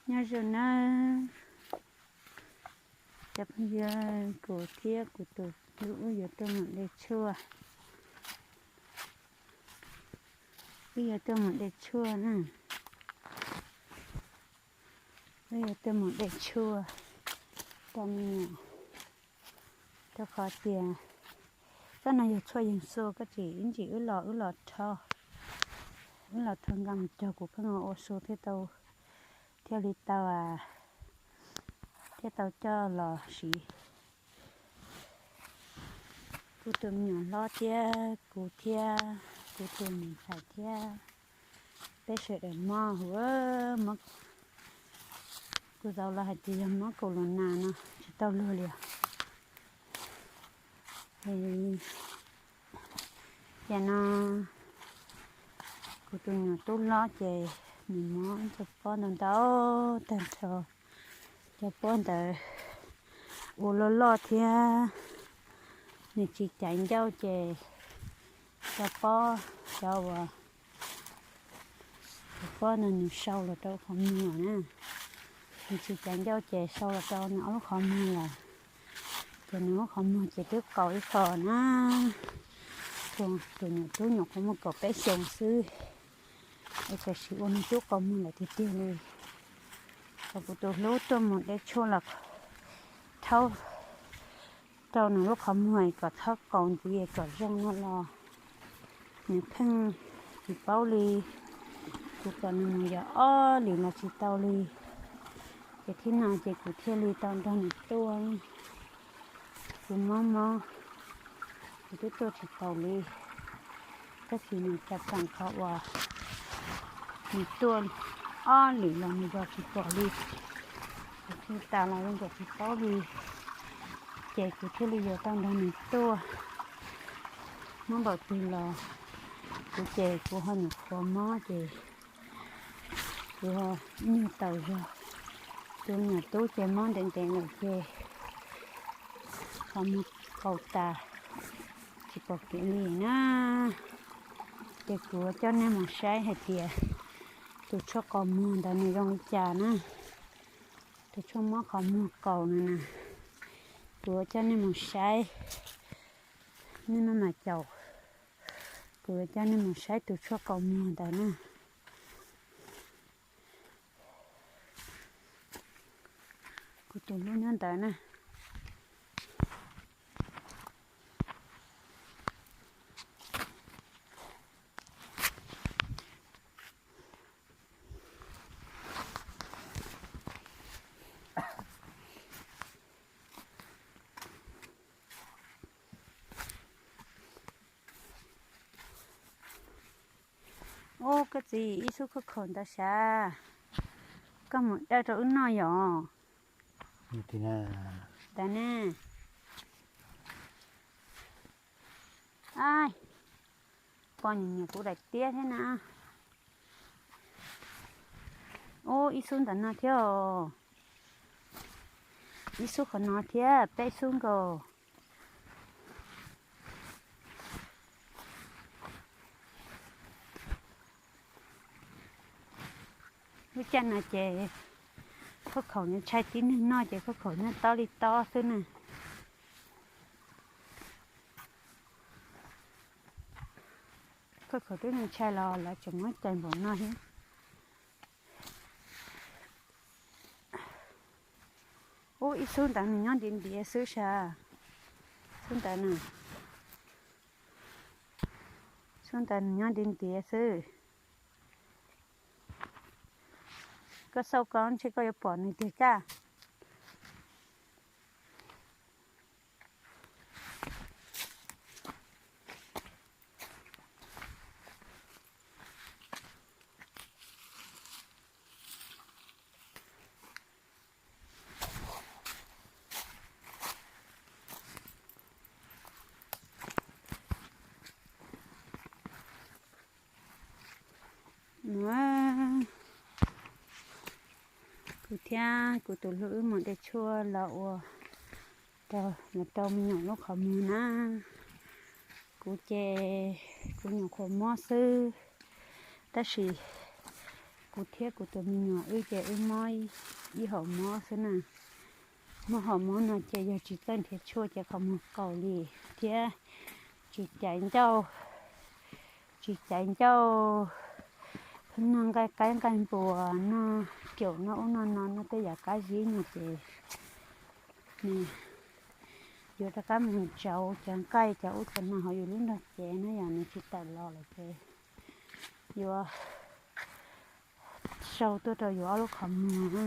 Nyob zoo nawb cov phooj ywg, kuv thiab kuv tus hlub wb yuav tuaj mus de tshuaj. Wb yuav tuaj mus de tshuaj na. Wb yuav tuaj mus de tshuaj rau me nyuam, rau qhov tias koj no yog tshuaj yeeg xua, koj tsis ib ntsis wb los, wb los rho, wb los rho nqa mus cog kuv pheej ua su thiaj tau, thiaj li tau, thiaj tau coj los siv. Kuv tus me nyuam hlob thiab kuv thiab kuv tus niam ntxhais thiab peb sawv daws mob, hu, mob, kuv zaum los hais tias yog mob kaus hlab nas no tsis tau luag li os. Ces no kuv tus nyuam tub hlob ces nws mob cov pob ntau ntau tag nrho, cov pob ntawd ua loj loj thiab nws tsis caiv ncauj ces cov pob, cov uas, cov pob no nws sau los rau qhov muag na. Nws tsis caiv ncauj ces sau los rau nws ob lub qhov muag lawm, ces nws lub qhov muag ces twb qaus ib qho na. Tus nyuam tub nyuam qhuav muaj kaum peb xyoos xwb es tam sim ua nws tub qaus muag lawm tiag tiag li. Ces kuv tus hlub tuaj mus de tshuaj los thaub rau nws lub qhov muag kom txhob qaus ntxiv kom zoo no los nws pheej tsis paub li. Kuv kom nws mus yos ob lim los tsis tau li, ces thib no ces kuv thiaj li tau nrog nws tuaj. Kuv mob mob, kuv twb tuaj tsis taus li, tab sis nws cas tseem qhov uas nws tuaj ob lim los nws yos tsis pom li. Kuv thiaj tas los zoo nkaus tsis paub li, ces kuv thiaj li yuav tau nrog nws tuaj. Mob npaum twg los kuv ces kuv ho nyuam qhuav mob ces kuv ho nyuag taus zog. Tus nyuam tub ces mob ntev ntev lawm ces qhov muag qaus tas tsis pom kev li na. Ces kuv coj nej mus saib hais tias tus tshuaj qaus muag ntawd nws zoo li cas na. Tus tshuaj mob qhov muag qaus no na, kuv coj nej mus saib, nej maj mam caum, kuv coj nej mus saib tus tshuaj qaus muag ntawd na. Kuv tus hlub nyob ntawd na. Ub, koj txiv, ib xub khaub khaum ntawd sav, koj mus dawj rau wb noj yom. Ntawd ne. Ai, poj niam nyiam kuv daim tiab thiab na. Ub, ib xub ntawm no thiab os. Ib xub qhov no thiab, peb xub nkaus. Lub caij no ces khaub khaum ntshai tib neeg noj ces khaub khaum noj tob li tob xwb na. Khaub khaum twb ntshai los lawv tseem muab cais npaum no thiab. Ub, ib xub ntawd nws nyob ntiav ntiav xwb sas. Xub ntawd na. Xub ntawd nws nyob ntiav ntiav xwb. Koj xauj ko ntshe koj yuav pom nws tiag kaj. Kuv thiab kuv tus hlub wb mus de tshuaj los ua rau, los rau me nyuam lub qhov muag na. Kuv ces kuv nyuam qhuav mob xwb, tab sis kuv thiab kuv tus me nyuam wb ces wb mob ib hom mob xwb na. Muaj hom mob no ces yog tsis txawj nrhiav tshuaj ces qhov muag qaus li thiab tsis caiv ncauj, tsis caiv ncauj, noj nqaij qaib nqaij npua, noj caum noj ub noj no, noj tej yam qab zib no ces nws yuav rov qab mus ntsauv cov nqaij cov ub cov no hauv yus lub nrog cev na, yog nws tsis tawm los lawm ces yuav sau tuaj rau yus ob lub qhov muag na,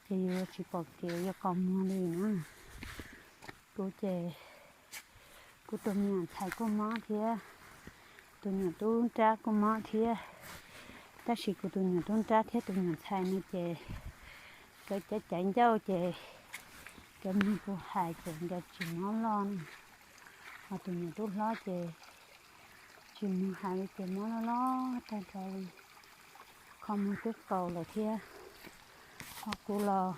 ces yus tsis pom kev yuav qhov muag li na. Kuv ces kuv tus me nyuam ntxhais kuj mob thiab, tus nyuam tub nrab kuj mob thiab, tab sis kuv tus nyuam tub nrab thiab tus nyuam ntxhais no ces nkawd caiv caiv ncauj ces nkawd mloog kuv hais ces nkawd tsis mob loj na. Ho tus nyuam tub hlob ces tsis mloog hais li ces mob loj loj tag nrho li, qhov muag twb qaus lawm thiab. Ho kuv los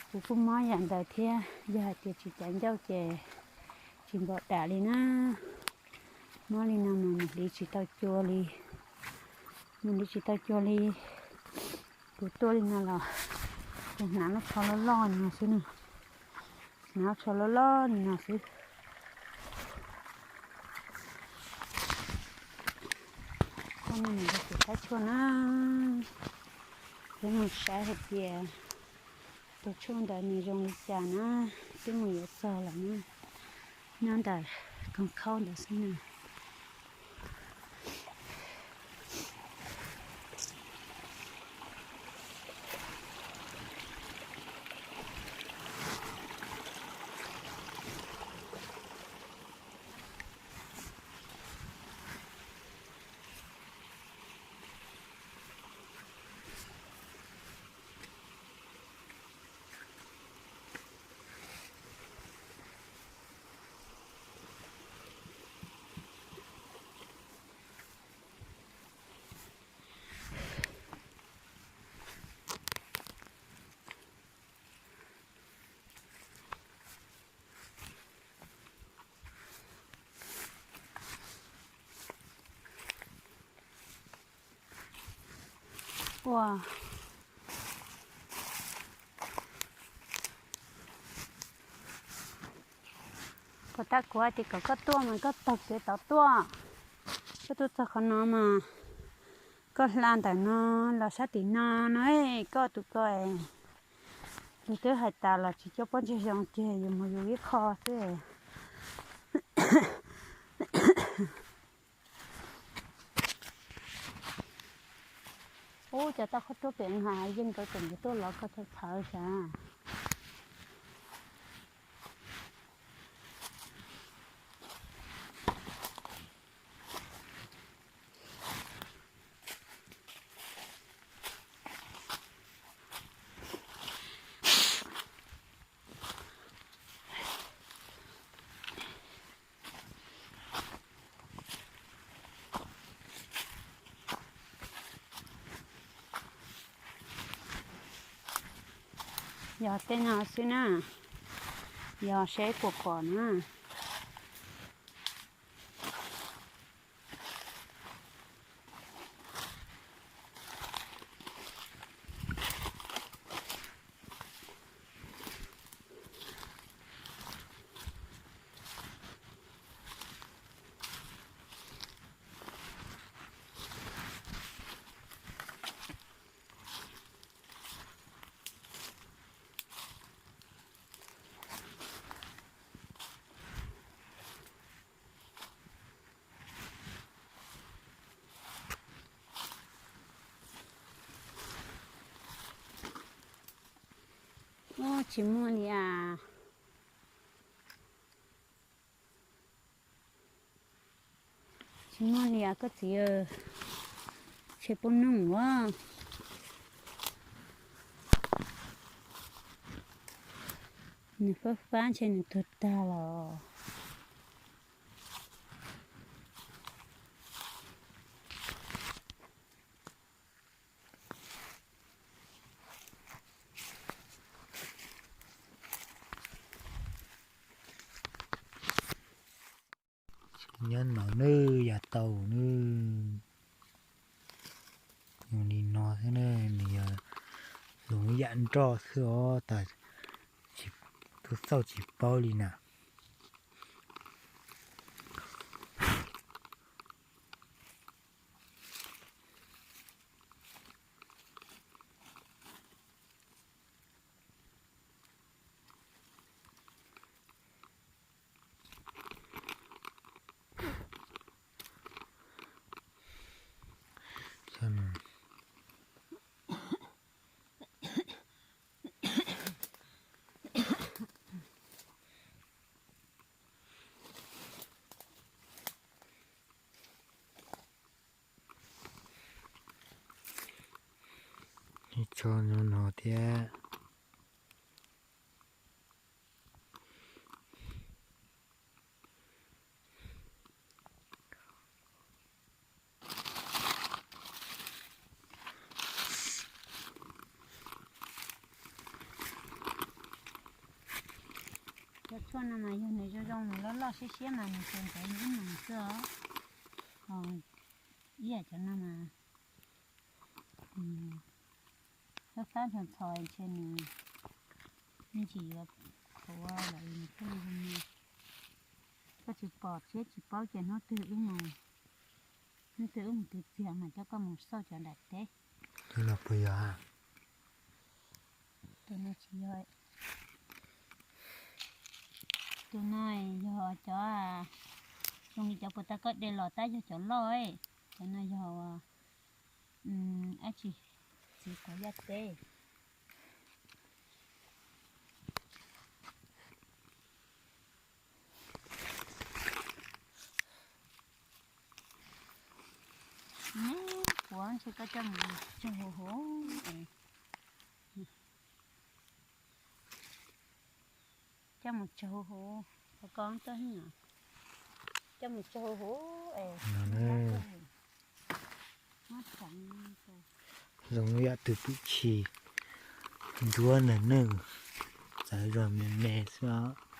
kuv kuj mob yam ntawd thiab, yog hais tias tsis caiv ncauj ces tsis npaum dam li na. Mob li no mas mus hliv tsis tau cua li, mus hliv tsis tau cua li. Kuv tuaj li no los kuv hnav lub tsho loj loj li no xwb na, hnav lub tsho loj loj li no xwb. Coj nej mus rau tim qab tshuaj na, peb mus saib hais tias tus tshuaj ntawd nws zoo li cas na, twb mus yuav txog lawm na, nyob ntawm koog khaub ntawd xwb na. Ua, puas tab kuv hais tias kom koj tuaj mas koj taug kev tod tuaj, koj tuaj txog qhov no mas koj hla ntawm no los sab tim no no, koj tus ko. Yus twb hais tas los tsis coj pob ntseg zoo ces yus mus yus ib qho xwb. Ub, cov tau qhob ruab pem nqa yeej nkawd tseem yuav tuaj lov koj txhawv txhawv sav. Yog tej no xwb na, yog seb puas pom na. Ub, tsis muaj li as. Tsis muaj li as koj txiv, tshe pub noog ua. Nws fab fab ntshe nws tuag tag los. Nyob no nws yog tau nws. Nws yog zoo yam nroj xwb os, tas tus txauj tsis paub li na. Ib tsob no no thiab. Cov tshuaj no mas yog nws zoo zoo nws loj loj siab siab mas nws tsuas ntawd nws ib nus xwb os. Ho ib yam cov no mas fab fab ntxhov ntxhov ntshe nws me ntsis yuav qhuav lawm nws thiaj li zoo no. Koj tsis pom thiab tsis paub ces hnub twg wb mus, hnub twg wb mus twv txiag mas coj koj mus xauj cov nram teb. Tus no puas yog? Tus no tsis yog. Tus no yog cov, zoo li cov puas tau koj de los tab yog cov loj. Cov no yog dab tsi, txiv quav yaj teb. Quav ntshe koj coj mus tsaug huv, coj mus tsaug huv, coj mus tsaug huv es zoo yam tus pwm chim nruab nws neej, txawv zog me me xwb.